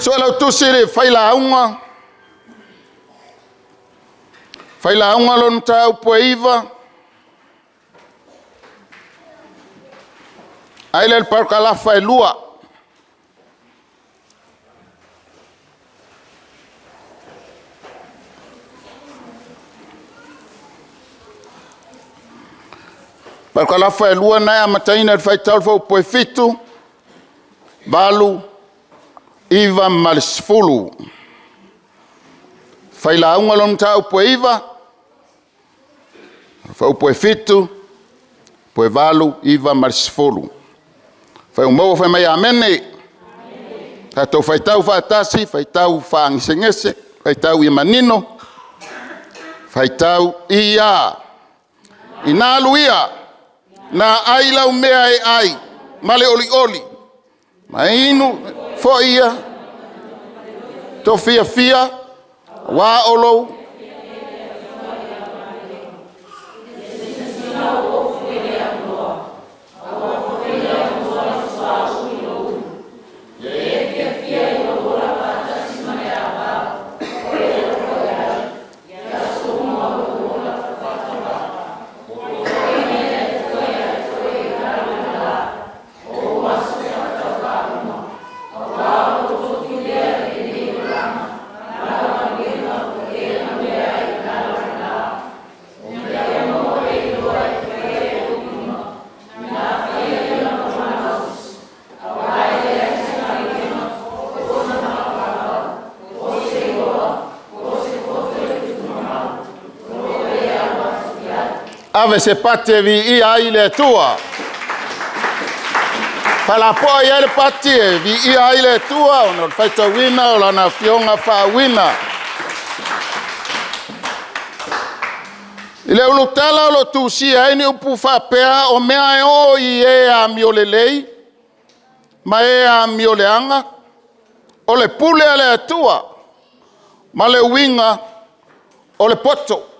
Suelautusi le Failauga, Failauga lona mataupu e 9, ae lea i le parakalafa e 2. Parakalafa e 2 na e amataina i le faitau faaopoopo e 7, 8, 9 ma le 10. Failauga lona mataupu e 9, faaopoopo e 7, 8, 9 ma le 10. Faaiuga fai mai, Amene. Tatou faitau faatasi, faitau faagesegese, faitau ia manino, faitau ia. Ina alu ia, na ai lau mea e ai ma le olioli, ma inu foi ia to fiafia, aua o lou Ave se pati e viia ai le Atua. Faalapoa i ai le pati e viia ai le Atua ona o le faitauina o Lana Afioga Faauuina. I le ulutala o lo o tusia ai ni upu faapea, o mea e oo i e amio lelei ma e amio leaga, o le pule a le Atua ma le uiga o le poto.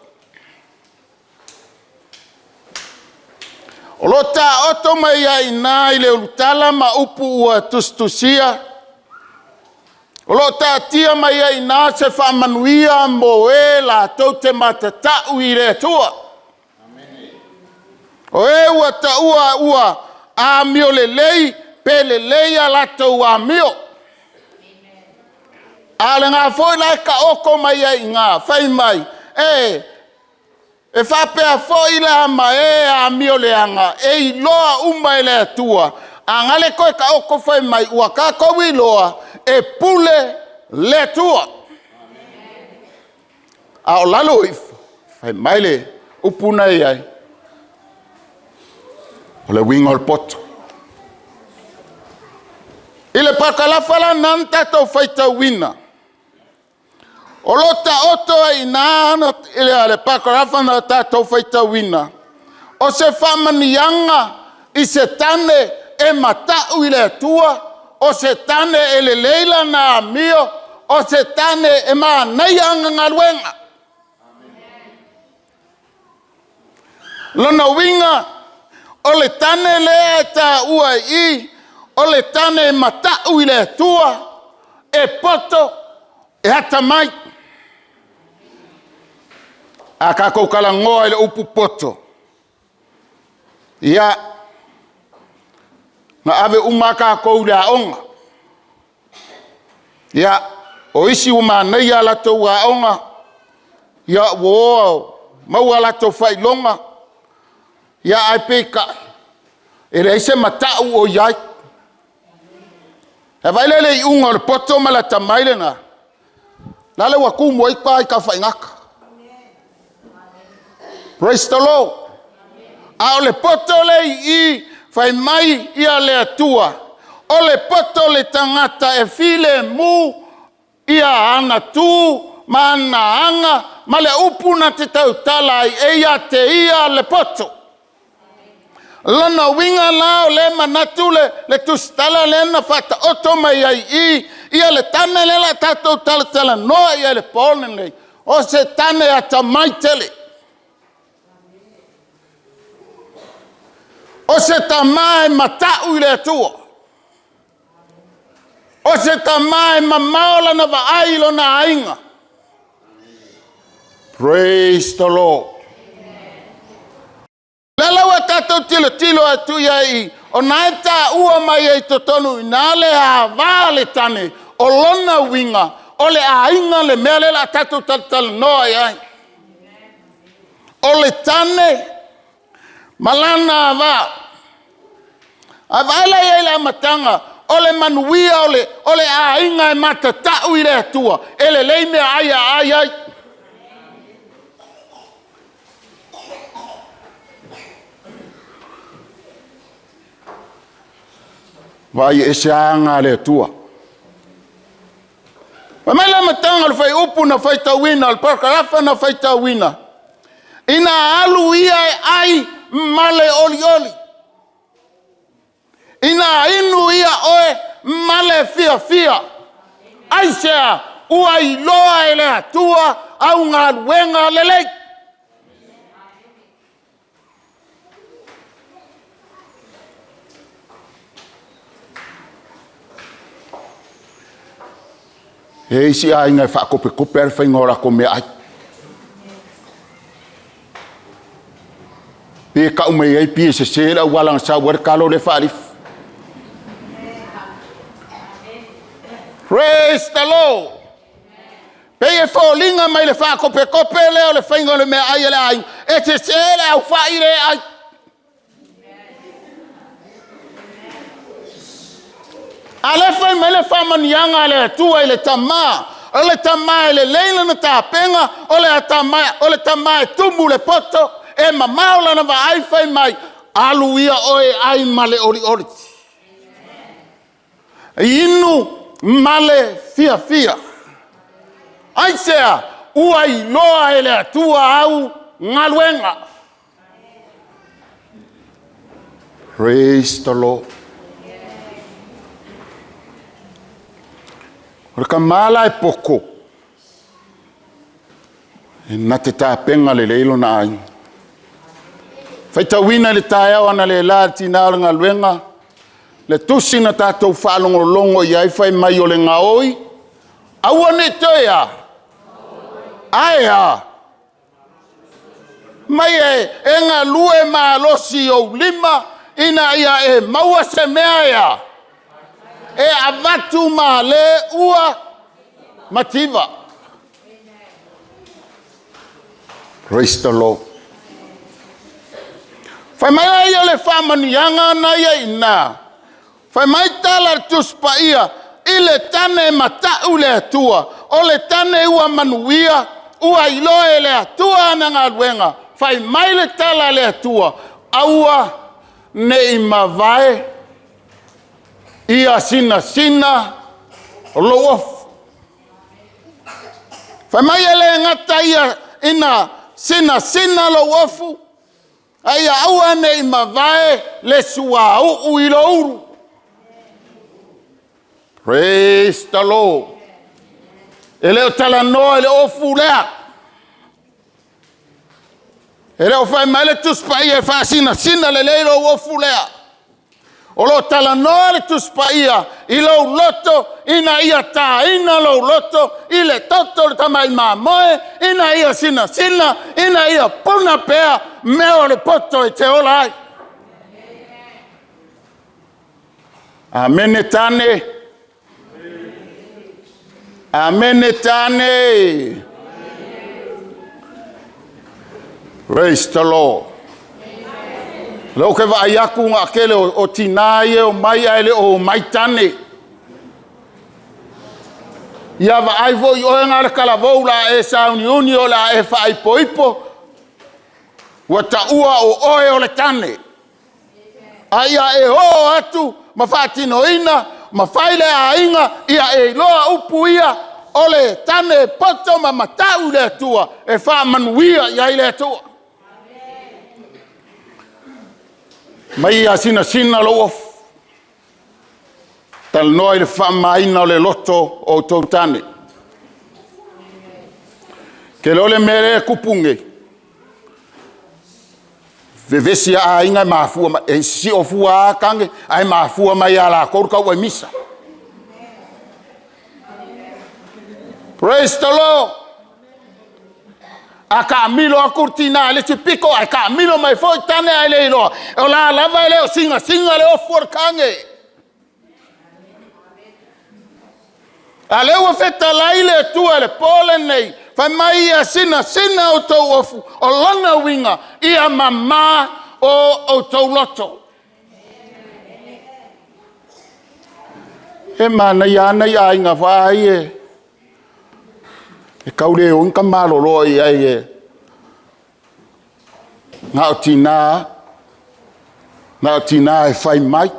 O lo o taoto mai ai i ina i le ulutala ma upu ua tusitusia, o lo o taatia mai ai i ina se faamanuia mo e latou te matatau i le Atua. O e ua taua ua amio lelei pe lelei a latou amio. A o lena foi la e taoto mai ai i ina, fai mai, e faapea foi la ma e amio leaga, e iloa uma e le Atua, a na le toe taoto fai mai, ua tatou iloa e pule le Atua. A o lalo ifo fai mai le upu na e i ai, o le uiga o le poto. I le parakalafa la lena na tatou faitauina, o lo o taoto ai i ina le parakalafa na tatou faitauina, o se faamanuiaga i se tane e matau i le Atua, o se tane e lelei lana amio, o se tane e manaia ana galuega. O lona uiga, o le tane lea e taua i i, o le tane e matau i le Atua, e poto, e atamai. A tatou talanoa i le upu poto, ia, na ave uma lava tatou i le aoga. Ia, o isi ua manaia a latou aoga, ua o maua o latou faailoga, ae peitai, e leai se matau o i ai. Ae vaai la i le iuga o le poto ma le atamai lena? Lale ua tumu ai tua i Tafaigata. Praise the Lord. A o le poto lea e i i fai mai le Atua, o le poto o le tagata e filemu ana tu ma ana aga ma le upu na te tautala ai, e ia te ia le poto. O lona uiga la o lea e manatu le tusitala lea na faataoto mai ai i i le tane lea o le a tatou talatalanoa i ai i le po lenei, o se tane atamai tele. O se tama e matau i le Atua. O se tama e mamao lana vaai i lona aiga. Praise the Lord. Le la ua tatou tilotilo atu i ai, o na e tāua mai ai totonu i nā le ava le tane, o lona uiga, o le aiga le mea lea la tatou talatalanoa i ai. O le tane ma lana ava. A vaai la i ai i le amataga, o le manuia o le aiga e matatau i le Atua, e lelei meaai e aai ai. Vaai ese aga a le Atua. Fai mai le amataga o le fuaiupu na faitauina, o le parakalafa na faitauina, ina alu ia e ai ma le olioli, ina inu ia oe ma le fiafia. Aisea? Ua iloa e le Atua au galuega lelei. E i ai isi aiga e faakopetope lava le faiga o latou meaai. Pe tau mai ai pei e sese le auala na sau ai le talo lea e faaalifu. Praise the Lord! Pei e foliga mai le faakopetope lea o le faiga o le meaai a le aiga, e sese le aufai le ai. A lea fai mai le faamanuiaga a le Atua i le tama, o le tama e lelei lana tapena, o le tama e tumu le poto, e mamao lana vaai, fai mai, alu ia oe e ai ma le olioli. Inu ma le fiafia. Aisea? Ua iloa e le Atua au galuega. Praise the Lord. O le tama la e poto, e na te tapena lelei lona aiga. Faitauina i le taeao analeila le tina o le galuega, le tusi na tatou faalogologo i ai fai mai o le gaoi, aua ne i toe a, ae a, mai e galue malosi i ou lima ina ia e maua se mea e a, e avatu ma le ua mativa. Praise the Lord. Fai mai ai o le faamanuiaga na ia i ina. Fai mai tala a le Tusi Paia, i le tane matau le Atua, o le tane ua manuia, ua iloa e le Atua ana galuega. Fai mai le tala a le Atua, aua ne i mavae ia sinasina lou ofu. Fai mai e le gata ia ina sinasina lou ofu, a ia aua ne i mavae le suauu i lou ulu. Praise the Lord. E le o talanoa i le ofu lea. E le o fai mai le Tusi Paia e faasinasina lelei lou ofu lea. O lo o talanoa le Tusi Paia i lou loto ina ia taina lou loto i le toto o le tamai mamoe, ina ia sinasina, ina ia puna pea mea o le poto e te ola ai. Amene tane. Amene tane. Praise the Lord. Leo ke vaai aku ngā kele o tina ia o mai ai le o mai tane. Ia vaai foi oe ngā le kalavou la e sauniuni o la e faaipoipo. Ua taua o oe o le tane. A ia e o atu ma faatinoina ma fai le aiga ia e iloa upu ia o le tane poto ma matau le Atua e faamanuia i ai le Atua. Mai ia sinasina lou ofu. Talanoa i le faamamaina o le loto o outou tane. Ke leo le mea lea e tupu nei, vevesi a aiga e mafua mai, e sio fua a tane, ae mafua mai ia latou le tau aimisa. Praise the Lord. A taamilo atu le tina i le isi pito, ae taamilo mai foi tane ae le iloa. O la lava e le o sinasina le ofu o le tane. A lea ua fetalai le Atua i le po lenei, fai mai ia sinasina outou ofu, o lona uiga, ia mama o outou loto. E manaia lava nai aiga foi ia e tau le o ni tamaloloa i ai e na o tina, na o tina e fai mai.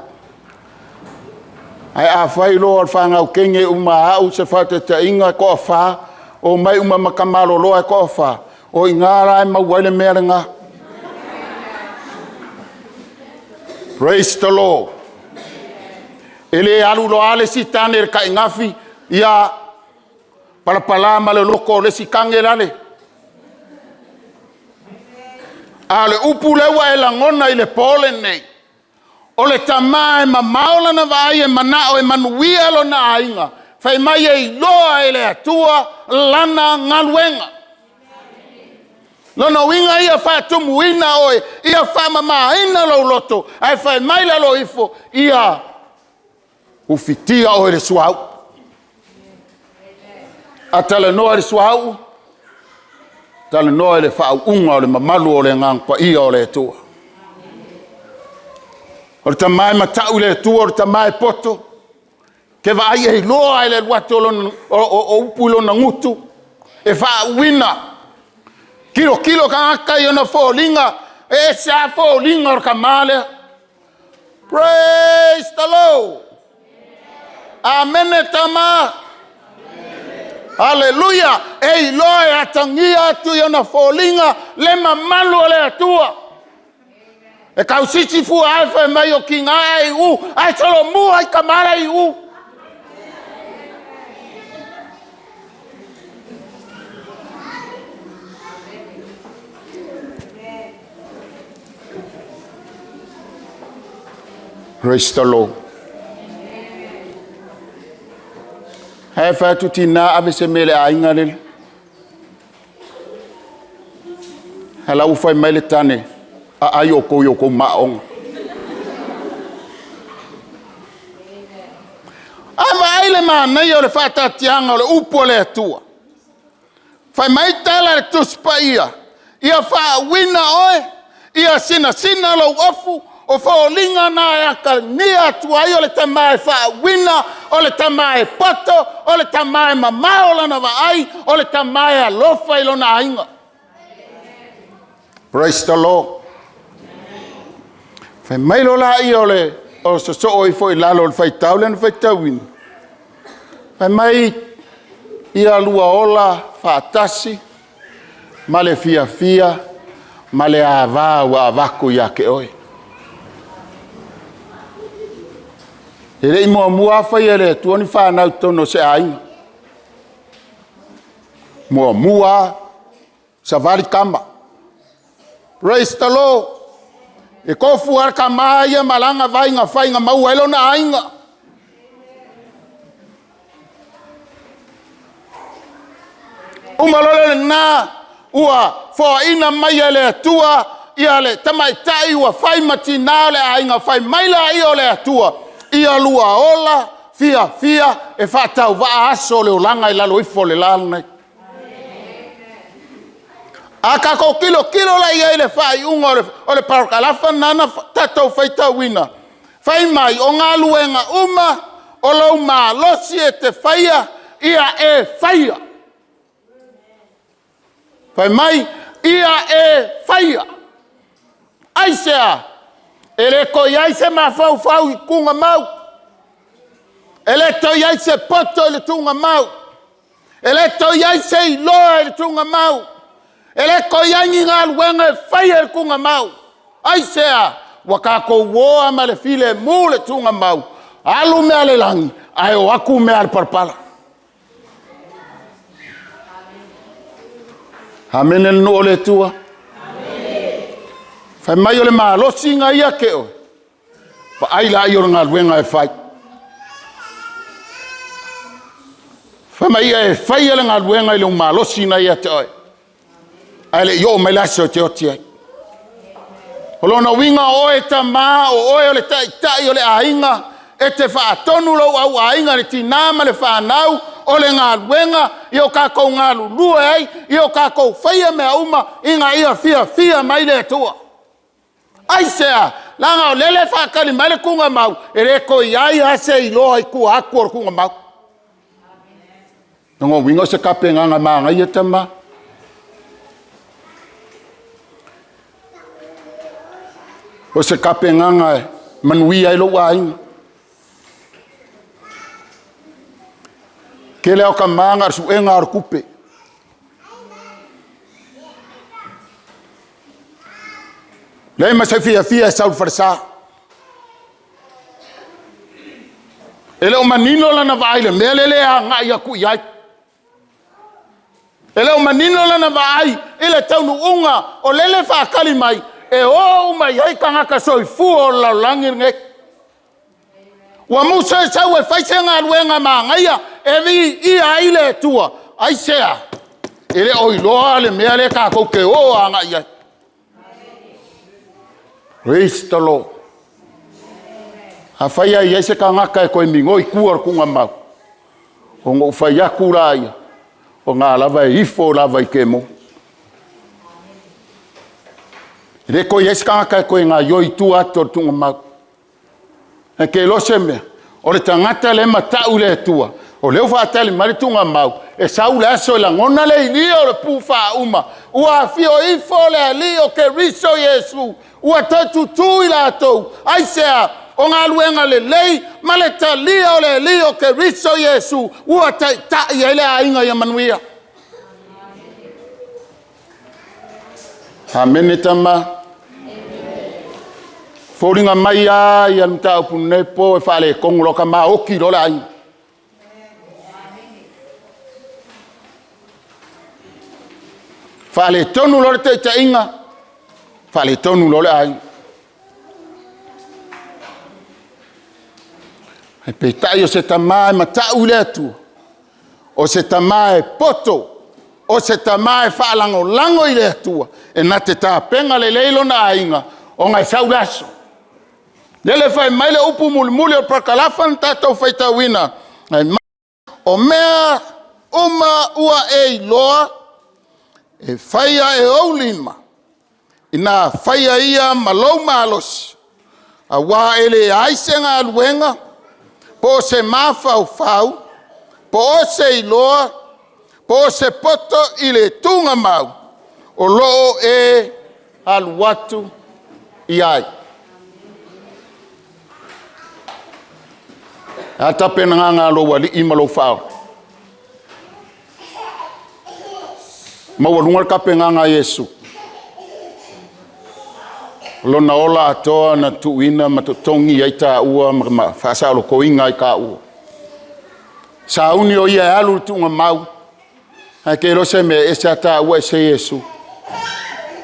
Ae a fai loa o le fanau teine uma a au se faataitaiga e toafa, omai uma ma tamaloloa e toafa, o i ina la e maua ai le mea lena. Praise the Lord. E le alu loa le isi tane i le tainafi, ia palapala ma le loto o le isi tane lale. A o le upu lea ua e lagona i le po lenei, o le tama e mamao lana vaai e manao e manuia lona aiga, fai mai e iloa e le Atua lana galuega. Lona uiga ia faatumuina oe, ia faamamaina lou loto, ae fai mai lalo ifo, ia ufitia oe i le suauu. A talanoa i le suauu, talanoa i le faauuga o le mamalu o le Agaga Paia o le Atua. O le tama e matau i le Atua, o le tama e poto, te vaai e iloa e le alu atu o upu i lona gutu, e faauuina. Tilotilo tagata i ona foliga, e ese lava foliga o le tama lea. Praise the Lord. Amene tama. Aleluia! E iloa e atagia atu i ona foliga le mamalu o le Atua. E tausisi fua ae fai mai o tiga ae i u, ae solomua i tama la i u. Praise the Lord. Ae fai atu tina ave se mea i le aiga lele. Ae la ua fai mai le tane, aai outou i outou maonga. A vaai le manaia o le faataatiaga o le upu a le Atua. Fai mai tala a le Tusi Paia, ia faauuina oe, ia sinasina lou ofu, o foliga na e atagia atu ai o le tama e faauuina, o le tama e poto, o le tama e mamao lana vaai, o le tama e alofa i lona aiga. Praise the Lord. Fai mai lo la ia o le o sosoo ifo i lalo o le faitau lea na faitauina. Fai mai ia lua ola faatasi ma le fiafia ma le avā ua avatu ia te oe. E le i muamua fai e le Atua ni fanau totonu o se aiga. Muamua savali tama. Praise the Lord. E tofu lava le tama ia ma lana vaaiga fai na maua ai lona aiga. Uma loa lena ua foaina mai e le Atua ia le tamaitai ua fai ma tina o le aiga, fai mai laia o le Atua, ia lua ola fiafia e faatauvaa aso o le olaga i lalo ifo o le la lenei. A tatou tilotilo la i ai i le faaiuga o le parakalafa lena na tatou faitauina, fai mai o galuega uma o lou malosi e te faia, ia e faia. Fai mai, ia e faia. Aisea? E le toe i ai se mafaufau i tugamau, e le toe i ai se poto i le tugamau, e le toe i ai se iloa i le tugamau, e le toe i ai ni galuega e faia i le tugamau. Aisea? Ua tatou o lava ma le filemu le tugamau, alu mea a le lagi, ae o atu mea a le palapala. Amene le nuu o le Atua. Fai mai o le malosi na ia te oe, vaai la ia o le galuega e fai. Fai mai ia e faia le galuega i lou malosi na ia te oe, ae le i oo mai le aso e te oti ai. O lona uiga o oe tama, o oe o le taitai o le aiga, e te faatonu lou au aiga, le tina ma le fanau, o le galuega, ia o tatou galulue ai, ia o tatou faia mea uma ina ia fiafia mai le Atua. Aisea? Leaga o lele e faatali mai le tuugamau, e le toe i ai lava se iloa i tua atu o le tuugamau. O lona uiga o se tapenaga manaia tama. O se tapenaga e manuia ai lou aiga. O le tele lava o tama na o le suega lava o le tupe. Leai ma se fiafia e sau i le falesa. E le o manino lana vaai i le mea lea e agai atu i ai. E le o manino lana vaai i le taunuuga o lele e faatali mai e o uma i ai tagata soifua o le lalolagi lenei. Ua musu e sau e fai se galuega manaia e viia ai le Atua. Aisea? E le o iloa le mea lea tatou te o agai i ai. Praise the Lord. Afai e i ai se tagata e toe migoi i tua o le tuugamau, ona ou fai atu lea, o lena lava e ifo lava i Kemo. E le toe i ai se tagata e toe gaoioi i tua atu o le tuugamau. Ae te iloa se mea? O le tagata lea e matau i le Atua, o lea ua faatali mai le tuugamau, e sau le aso e lagona le ilia o le pu faauma, ua afio ifo le Alii o Keriso Iesu, ua toe tutu i latou. Aisea? O galuega lelei ma le talia o le Alii o Keriso Iesu ua taitai ai le aiga ia manuia. Amene tama. Foliga mai lava ia le mataupu nei po e faaletonu loa tama, oti loa le aiga. Faaletonu loa le taitaiga, faaletonu loa le aiga. Ae peitai o se tama e matau i le Atua, o se tama e poto, o se tama e faalagolago i le Atua, e na te tapena lelei lona aiga ona e sau le aso. Lele fai mai le upu mulimuli o le parakalafa na tatou faitauina, “O mea uma ua e iloa, e faia e ou lima, ina faia ia ma lou malosi, aua e leai se galuega, po o se mafaufau, po o se iloa, po o se poto i le tuugamau, o lo o e alu atu i ai.” E a tapenaga a lou alii ma lou faaola? Maualuga le tapenaga a Iesu. O lona ola atoa na tuuina ma totogi ai taua ma faasaolotoina ai taua. Sauni o ia e alu i le tuugamau, ae te iloa se mea, e ese lava taua ese Iesu.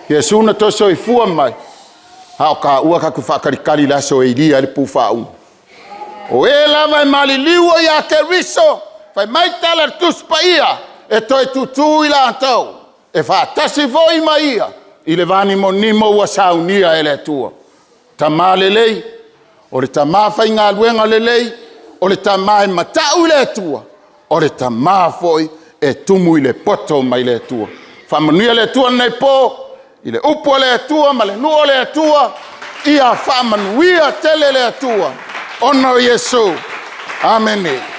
Iesu na toe soifua mai, a o taua tatou te faatalitali i le aso e ilia ai le pu faauma. O e lava e maliliu ai ia Keriso, fai mai tala a le Tusi Paia, e toe tutu i latou, e faatasi foi ma ia i le vanimonimo ua saunia e le Atua. Tama lelei, o le tama faigaluega lelei, o le tama e matau i le Atua, o le tama foi e tumu i le poto mai le Atua. Faamanuia le Atua i lenei po i le upu a le Atua ma le nuu o le Atua, ia faamanuia tele le Atua ona o Iesu. Amene.